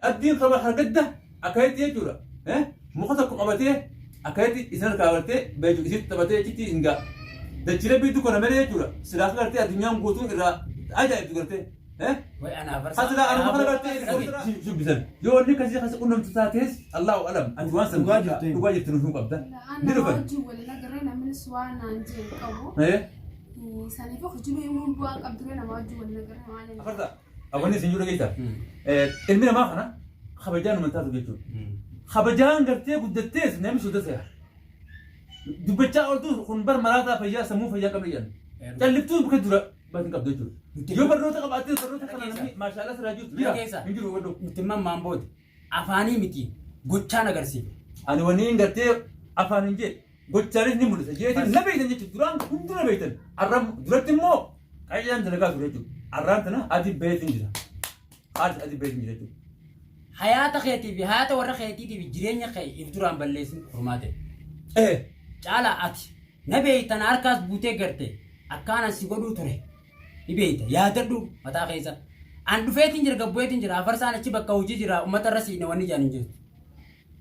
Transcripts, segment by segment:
Abdiin kama hargadda akkasitti jechuudha. Muka tokko qabatee akkasitti isin harkaa gartee beeku isitti taphatee achitti isin gaa. Dachii rabbii dukkana malee jechuudha. Silaa akka gartee addunyaan guutuun irraa ajaa'ibdu gartee. Way anaa farsa. Hasila anuma kana gartee shubbisan. Yoo inni akkasii akkasii qunnamtu taates Allahu alam ati waan san Dhugaa jirtu. Dhugaa jirtu nuuf hin qabda. Ni Nama dhufan. wajjin waliin agarree namnis waan naan jeen qabu. Saniif hojii himuun bu'aa qabdu nama wajjin waliin agarree maal inni. Afarta wanni isin jiru dhageessa. Ilmi namaa kana kabajaan nama taatu jechuudha. Kabajaan gartee guddattees namni soda seera. Dubbachaa ooltu kun bar maraataa fayyaa sammuu fayyaa qabna jedhan. Calliftuun bakka dura batin qabdu jechuudha. Yoo barnoota qabaattee barnoota kana namni maashaallah sirraa jirtu jira. Hin jiru hubadhu. Nuti mammaan booda afaanii miti gochaan agarsiifne. Ani wanni hin gartee afaan hin jee gochaanis ni mul'isa. Jeetiin na beektan jechuudha. Duraan hundi na beektan. Arra duratti immoo qayyaan dalagaa ture jechuudha. Arraan tana adii beetiin jira. Haati adii beetiin jira jechuudha. Hayaata keetii fi hayaata warra keetiitii fi jireenya kee if duraan balleessin furmaate. Caalaa ati na beektan harkaas buutee garte akkaanan si godhuu ture. Ni beekta yaadadhu mataa keessa. An dhufeetiin jira gabbu'eetiin jira afarsaan achi bakka hojii jira uummata irra siine wanni jedhan hin jirtu.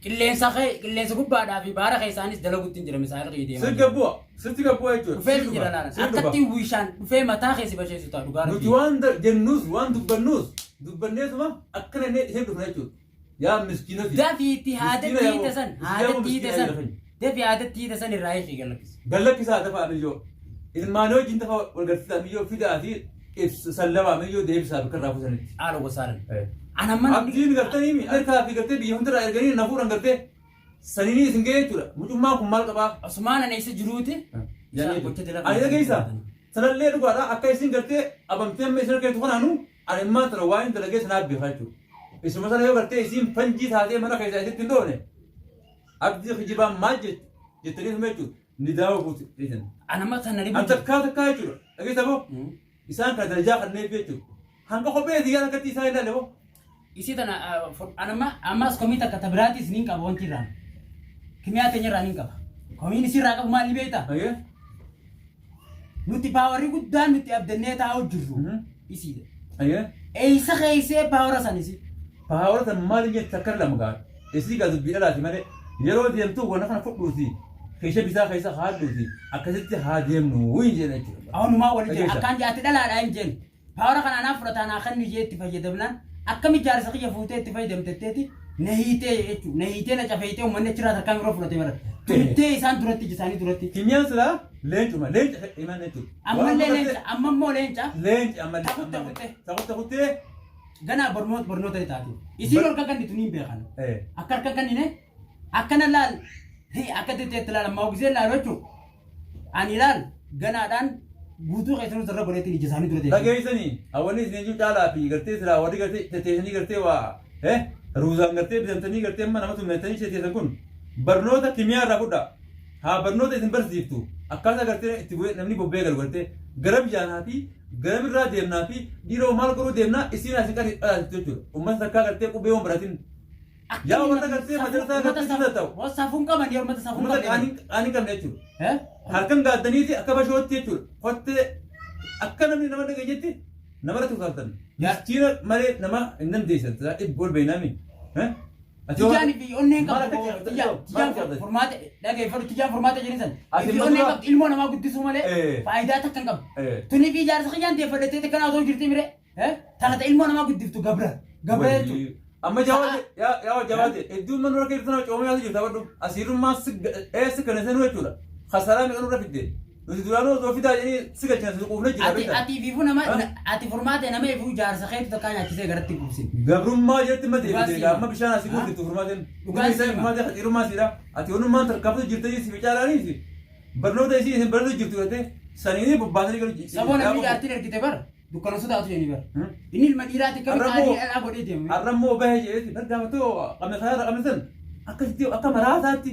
Qilleensa kee qilleensa gubbaadhaa fi baara keessaanis dalaguutti hin jira misaa'ila kiyya deemaa Sitti jira. gabbu'a. Sitti gabbu'a jechuudha. Dhufeetiin jira laalan. Sitti dhufa. Akkatti wiishaan dhufee mataa kee si basheessu ta'a dhugaa Nuti rabbii. waan jennuus waan dubbannuus dubbanneetuma akkana inni isheen dhufna jechuudha. Yaa miskiinoti. Dafiitti haadatti Miskiina hiita yaa san miskiina haadatti hiita miskiina san yaa keenya. dafi haadatti hiita san irraa hiikii galakkisi. Gallakkisaa dafaa miyyoo. Ilmaanii wajjin dafa wal garsiisaa miyyoo fidaa fi ibsa sallabaa miyyoo deebisaa bakka irraa fuusanitti. Haala gosaalan. An amma namni Abdiin gartanii mi harkaa fi gartee biyya hundarraa erganii na fuudhan gartee saniinii isin ga'ee jechuudha. Mucummaan kun maal qabaa? Osmaan ani eessa jiruuti. Isaan gocha dila Ani dhageessaa. Sanallee dhugaadha akka isin gartee abamtee amma isin harka kanaanu ani immaa tana waan hin dalagee sanaaf beekaa jechuudha. Isuma sana yoo gartee isiin fanjii taatee mana keessaa isitti hin dhoone abdii kijibaan maal jettu jettanii hima jechuudha. Ni daawa fuuti dhiisan. An amma kan na dhibu An takkaa takkaa jechuudha. Dhageessa boo? Isaan kana darajaa kanneef jechuudha. Hanga kophee xiyyaara akkatti isaan ilaale boo. Isii tana an amma ammas komii takka ta biraatis niin qaba wanti irraan. Kimiyaa teenya irraa niin qaba. Komiin isii irraa qabu maal ni beektaa? Ayyee. Nuti paawarri guddaan nuti abdannee taa'u jirru isiidha. Ayyee. Eessa keessee paawara san isii? Paawara tan maal jette takka lama gaa. Isii gaa dubbii dhalaati malee yeroo deemtu wanna kana fudhuuti. Keesha bitaa keessa haadhuuti. Akkasitti haa deemnu hin jedhan jechuudha. Awanumaa wali jira. Dhageessa. Akkaan jaati dhalaadha hin jeen. Paawara kana anaa fudhataa naa kennu jee itti fayyadamnaan akkami jaarsa kiyya fuutee itti fayyadamtetteeti na hiitee jechuudha. Na hiitee na cafeeytee uummanni achirraa tarkaan biroo fudhate bara. Tumtee isaan duratti ija isaanii duratti. Kimiyyaan silaa leencuma leenca himan jechuudha. Ammallee leenca amma immoo leenca Leenci ammallee. Takutte kutte. Takutte kuttee. Ganaa barnoota barnoota ni taate. Isiin harka kennitu ni hin beekan. Akka harka kennine akkana laal akka tetteetti laal ammaa ogisee laalu jechuudha. Ani laal ganaadhaan guutuu keessanuu irra godheetiin ija isaanii dura deema. Dhageessanii hawwanni isin jiru caalaa fi gartee silaa warri gartee tetteessanii gartee waa ruuzaan gartee bitamtanii gartee amma nama tummeessanii tetteessan kun barnoota kimiyaa irraa fudhaa. Haa barnoota isin barsiiftu akkaataa gartee itti bu'ee namni bobbee galu gartee gara biyyaanaa fi gara birraa deemnaa fi dhiiroo maal godhuu deemnaa isiin isin qari dhalaasitu jechuudha. Uummata takkaa gartee qubee waan baratin. Yaa warra gartee madarsaa gartee sirna ta'u. Safuun qaban yaa uummata safuun Uummata qaban. qaanii qabne jechuudha. Halkan gaaddaniiti akka bashootti jechuudha. Kottee akka namni nama dhageenyetti nama irratti utaaltan. Miskiina malee nama hin dandeessan. Dhibba ol beeknaami. Tijaan fi onneen qabdu tijaan furmaata dhageeffadhu tijaan furmaata jedhin san. Fi onneen qabdu ilmoo namaa guddisuu malee faayidaa takka hin qabdu. Tuni fi jaarsa kiyyaan deeffadhattee kana otoo jirti mire. Tana ta ilmoo namaa guddiftu gabra. Gabra jechuudha. Amma jawaate jawaate hedduun mana dura keessatti nama coomee yaatu jirta badhu asiirummaa si kana sanuu jechuudha. Kasaraa meeqa nurra fidde. Nuti duraanuu osoo fidaa jedhanii si galchina si quufne jira Ati beektaa. ati ifiifuu nama ati furmaata nama ifuu jaarsa keetu takkaa nyaachisee garatti hin quubsin. Gabrummaa jetti ma Dhugaa deebite siima. amma bishaan asii Ha? guutu furmaateen. Dhugaa Dhugaa siima. furmaatee xaxiirummaa siidha. Ati onummaan tarkaanfatu jirtanii si ficaalaaniisi. Barnoota isii isin baratu jirtu gartee saniinii bobbaasanii galu. Saboo namni jaartiin ergite bar dukkana sodaatu jedhanii bar. Inni ilma dhiiraati akkami Arraboo. qaanii dhalaa godhee deema. Arrammoo bahee jedheeti bar gaafatoo qabne karaarra qabne san akkasitti akka maraataatti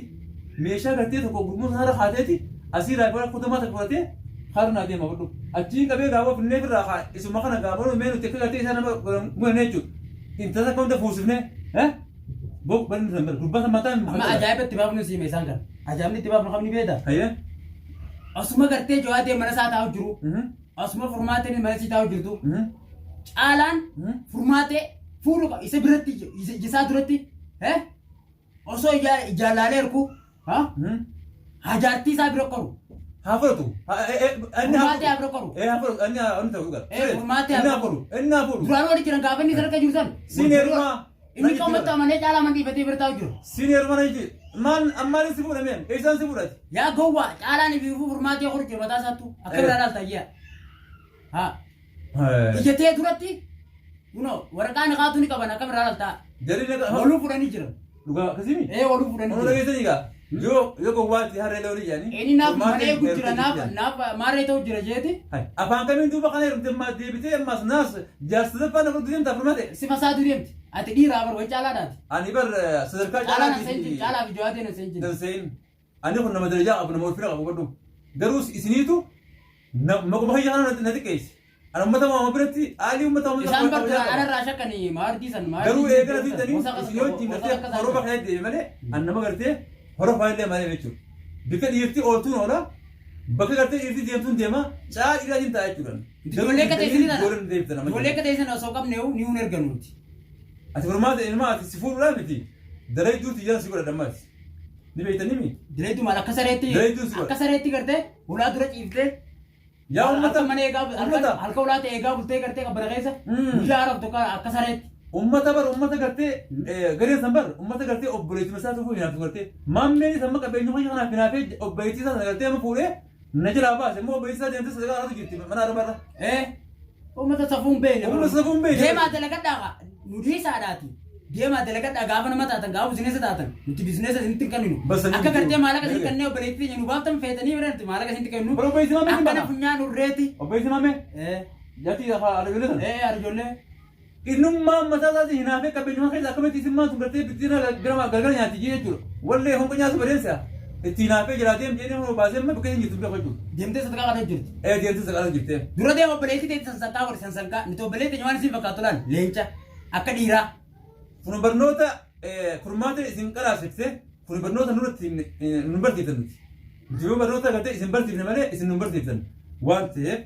meeshaa gartee tokko gurmuu sanarra kaateeti asii raayifala kutamaa takka fudhatee harnaa deema fudhu. Achiin qabee gaafa finnee firraa kaa isuma kana gaafa mee nuti akka gartee isaa nama godhan jechuudha. Intala takka hunda fuusifnee bok banni san bar gurbaa san mataan Amma ajaa'iba itti baafnu siime isaan kana. Ajaa'ibni itti baafnu kamni beektaa? Hayyee. Asuma gartee jawaadee mana isaa taa'u jiru. Asuma furmaateen mana isii taa'u jirtu. Caalaan furmaatee Fuudhu qaba isa biratti ija isaa duratti eh osoo ija ijaan laalee arku ha haa jaartii isaa bira qoru. Haa fudhatu. Inni haa Furmaatee haa bira qoru. Eh haa fudhatu. Inni haa inni ta'uu qaba. Eh, furmaatee haa Inni haa fuudhu. Inni haa fuudhu. Duraan wali jiran gaafa inni sarka jiru san. Siin heerumaa. Inni qaamatti amanee caalaa mandii fatee bira taa'u jiru. Siin heerumaa na jechuudha. Maal ammaan si fuudha meen? Eessaan si fuudhati? Yaa gowwaa caalaan ifiifuu furmaatee qoru jira mataa isaattu akka biraa laalta ayyaa. Haa. Ija tee duratti kunoo waraqaa niqaatu ni qaban akka biraa laaltaa. Jarri na Waluu fudhanii jiran. Dhugaa akkasii mi? Ee waluu fudhanii Ono jiran. dhageessanii egaa yoo yoo gowwaatti harree loonii jedhanii. Inni naaf furmaatee mana eegu jira heerumte naaf jedhan. naaf maarree ta'u jira jeeti. Hai, Afaan kamiin duuba kana heerumte ammaa deebitee ammaas naas jaarsa sadaffaa na fudhatu deemta furmaate. Si fasaadu deemti. Ati dhiiraa bar way caalaadhaati. Ani bar sadarkaa Caalaa na seenjin caalaatti caalaa fi jawaatee na seenjin. danseeyin. Ani kun nama darajaa qabu nama ulfina qabu godhu. Garuu isiniitu maquma kiyya kana na xiqqeesse. Ani uummata maama biratti haalli uummata maama Isaan bar duraan anarraa shakkanii maardii san maardii. Garuu eegala fiixanii isin yoo ittiin gartee horofa kana deeme malee an nama gartee horofa illee malee jechuudha. Bikka dhiirti ooltuun oola bakka gartee dhiirti deemtuun deema caa dhiiraatiin ta'a jechuudha. Ijoollee akka ta'e isin Ijoolleen deemtan amma. Ijoollee akka ta'e isin osoo qabne ni hun erganuuti. Ati furmaata ilmaa ati si fuudhuudhaa miti. Dalayduu tiyyaan si godhadha ammaati. Ni beektanii mi? Direetu maal akka sareetti Direetu si godha. akka sareetti gartee hulaa dura ciiftee Yaa uummata halkan mana eegaa uummata halkan hulaa ta'e eegaa bultee gartee qabbana keessa guyyaa haaraaf tokko akka sareetti. Ummata bar ummata gartee gareen san bar ummata gartee obboleettima isaa tufuuf hinaaftu gartee maammeen isa amma qabeenyu kiyya kanaaf hinaafee obboleettii isaa sana gartee amma fuudhee na jalaa baase immoo obboleettii isaa deemtee sadaqaa kanatu jirti mana araba irra. Eh uummata safuu hin beekne. Uummata safuu hin beekne. Deemaa dalagadhaa kaa nu dhiisaadhaati. Deemaa dalagadhaa gaafa nama taatan gaafa bizineesa taatan nuti bizineesa isinitti hin kenninu. Basanii Akka gartee jiru. maallaqa isin kennee obboleettii teenya nu baaftan feetanii bira nuti maallaqa isinitti kennu. Bara obboleettii maamee hin Akkana bana. funyaan urreeti. Obboleettii maamee Eh jaatii lafa arjoollee sana. eh arjoollee. Innummaan mataa isaatii hinaafee qabeenyuma keessa akkamitti isin maal tun gartee bittiina gara galgala nyaatti jee jechuudha. Wallee honqa nyaatu badeensa itti hinaafee jira deem jedhee hoo baasee amma bakka hin jirtu bira jechuudha. Deemtee sadaqaa kadhatu jirti. Ee deemtee sadaqaa jirtee. Dura deema obboleettii teetti sansanqaa godhi sansanqaa nuti obboleettii teenya waan isin fakkaattu laal leenca akka dhiiraa. Kun barnoota furmaata isin qaraasifte kun barnoota nurratti nu barsiiftan nuti. Nuti yoo barnoota gartee isin barsiifne malee isin nu barsiiftan waan ta'eef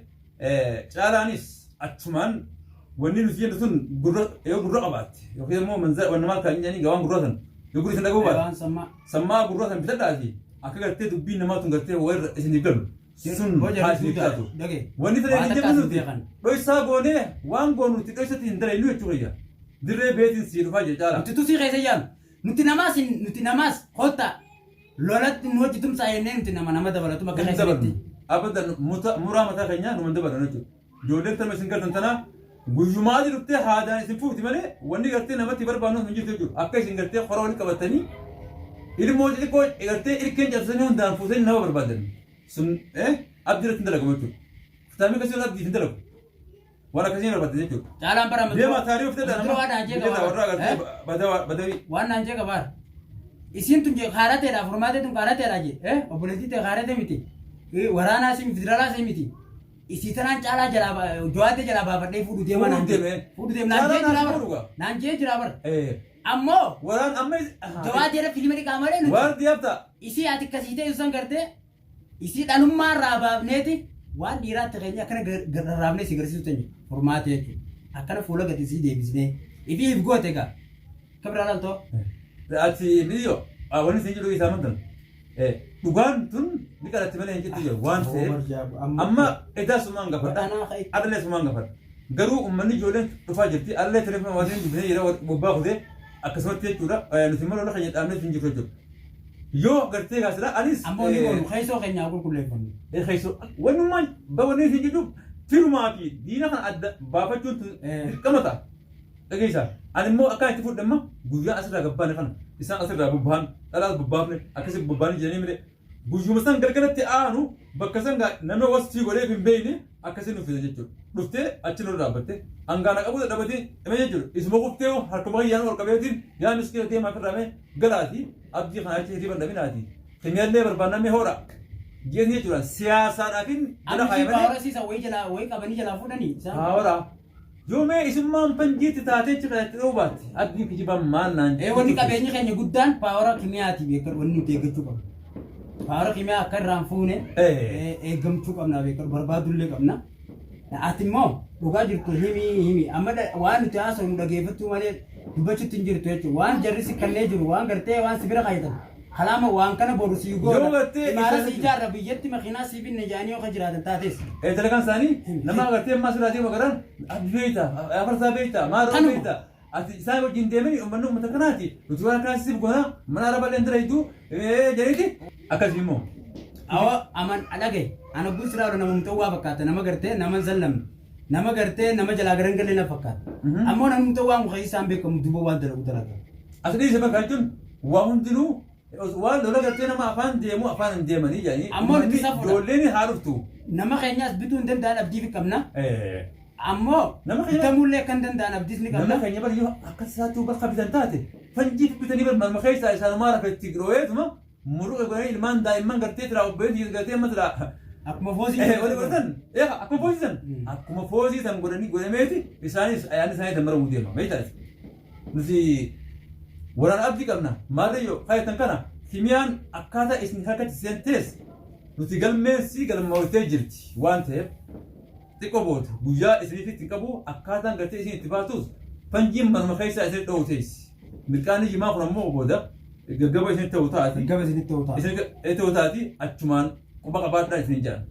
Caalaanis achumaan wanni nuti jennu sun gurra yoo gurra qabaatte yookiin immoo manzara wanni maal kan jedhanii gawaan gurra san yoo gurri isin dhaga'uu Waan baatte sammaa. sammaa gurra san bitadhaati akka gartee dubbiin namaa tun gartee warra isin galu sun Hoo haa isin taatu. Dhagee. Wanni fedhe Waan hin takka jennu as nuti beekan. dhoysaa goonee waan goonu nuti dhoysatti hin dalaynu jechuu kiyya. Dirree beetiin sii dhufaa jira caalaa. Nuti tusii keessa yaanu. Nuti namaas nuti namaas kottaa Lolatti nu hojii tumsaa jennee nuti nama nama dabalatu bakka Hin keessanitti. dabalnu. Abadan muraa mataa keenyaa numa hin dabalan jechuudha. Ijoolleen tama isin gartan tanaa guyyumaa ati dhuftee haadaan isin fuuti malee wanni gartee namatti barbaannu hin jirtu jechuudha. Akka isin gartee hora walitti qabatanii ilmoo xixiqqoo gartee ilkeen cabsanii hundaan fuutanii nama barbaadan. Sun abdii irratti hin dalagamu jechuudha. Kutaamii akkasii abdii hin dalagu. Waan akkasii hin barbaadde jechuudha. Caalaan bara Deema taarii uffite dha Dura waan naan jee nama. qaba. Warra agartee badawii. Waan naan jee qabaar. Isiin tun jee kaarateedha furmaatee tun kaarateedha jee. Eh obboleettii ta'e kaarate miti. Waraanaa si miti federaalaa si miti. Isii tanaan caalaa jalaa jawaatee jalaa baafadhee fuudhu deema naan jee. Fuudhu deeme. Fuudhu deema naan jee Caalaa jira naan bara. fuudhu gaa. Naan jee jira bara. Eh, Ammoo Waraan amma jawaatee irra fiilima dhiqaa malee nuti. Waardi hafta. Isii ati akkasii ta'e san gartee Isii dhalummaa irraa baafneeti waan dhiiraatti keenya akkana rarraafnee si garsiisuu teenya furmaata jechuudha. Akkana fuula gadi sii deebisnee ifii if goote egaa. Akka biraa laaltoo. Ati biyyo wanni siin jedhu isaa amantan. Dhugaan tun ni qalatti malee hin jettu jedhu waan ta'eef amma edaa sumaan gafadha. Adallee sumaan gafadha. Garuu uummanni ijoolleen dhufaa jirti allee telefoona waan hin dubbisee yeroo bobbaa kutee akkasumatti jechuudha nuti immoo lola keenya dhaabnee hin jirtu jechuudha. Yoo gartee gaa silaa anis. Amma wanni goonu keessoo keenya haa qulqulleeffannu. Keessoo wannummaan wanni isin jedhu firumaa fi diina kana adda baafachuun tun dirqama ta'a. Dhageessaa ani immoo akkaan itti fudhe amma guyyaa asirraa gabbaane kana isaan asirraa bobbahan dhalaas bobbaafne akkasi bobbaanii jedhanii malee guyyuma san galgalatti aanu bakka san gaa namni wasfii godheef hin beekne akkasiin nu fide jechuudha. Dhuftee achi nurra dhaabbatte hangaana qabuu dadhabatee hime jechuudha. Isuma kuftee harkuma kiyyaan ol qabeetiin yaa miskiina deemaa firraa mee galaati abdii kana achi hirriba hin dhabinaati. Kimiyallee barbaannamee hoodha. Jeesni jechuudha siyaasaadhaafin jala Amma kaayee ishii malee paawara siisa wayii jalaa wayii qabanii jalaa fuudhanii isaan. paawara. Yoo mee isummaan fanjiitti taatee achi kanatti dha'uu baatte abdiin kijibaan maal naan Ee wanni qabeenyi keenya guddaan paawara kimiyaati beekadhu wanni nuti eeggachuu qabnu. Paawara kimiyaa akka irraa hin fuune eeggamchuu qabna beekadhu barbaadullee qabna. Ati immoo dhugaa jirtu himi himi. Amma waan nuti haasofnu dhageeffattuu malee dubbachuutti hin jirtu jechuudha. Waan jarri si kannee jiru waan gartee waan si bira kaayatan. Kalaama waan kana boru sii Yoo goona. gartee Imaara isaan- sii ijaarra biyyatti makiinaa sii binne jedhanii yoo ka jiraatan taates. Dalagaan isaanii nama agartee ammaa sirraa deemu agaraan ati beekta, afarsaa beekta, maaroo Kanuma. beekta. Ati isaan wajjin deemanii uummanni uummata kanaati. Nuti waan akkanaa siif goona mana araba illee dalayitu jedhaniiti. Akkasii immoo. Awa aman dhagaye ana gun siraa nama mutawwaa fakkaata nama gartee nama hin sallamne nama gartee nama jalaa garan galee na fakkaata. Ammoo namni mutawwaan kun isaan beekamu duuba waan dalagu dalaga. As dhiise bakka jechuun waa hundinuu waan lola gartee nama afaan deemu afaan hin deemanii jedhanii. Ammoo nuti safuudha. Ijoolleen haa dhuftu. Nama keenyaas bituu hin danda'an abdii fi qabna. Ammoo Nama keenya- bitamullee kan danda'an abdiis ni Nama qabna. keenya bari yoo akka isaatti bakka bitan taate fanjii bitanii bar manuma keessaa isaanumaa rafetti dhooyeetuma muruqa godhanii ilmaan daa'imman gartee tiraa obboleetti gartee amma tiraa Akkuma foosii. Wali godhatan akkuma foosii san akkuma foosii san godhanii godhameeti isaanis ayyaanni isaanii tan maramuu deema beektaa nuti waraana abdii qabna maarreyyoo fayyatan kana kimiyaan akkaataa isin harkatti seentees nuti galmeen si galmooftee jirti waan ta'eef xiqqoo booda guyyaa isiniif itti qabu akkaataan gartee isin itti baatus fanjiin manuma keessaa isin dho'u teessi. Mirqaanni jimaa kun ammoo booda gaggaba isin ta'u taati. Gaggaba isinitti ta'u taati. Isin ta'u taati achumaan quba qabaadhaa isin jedhan.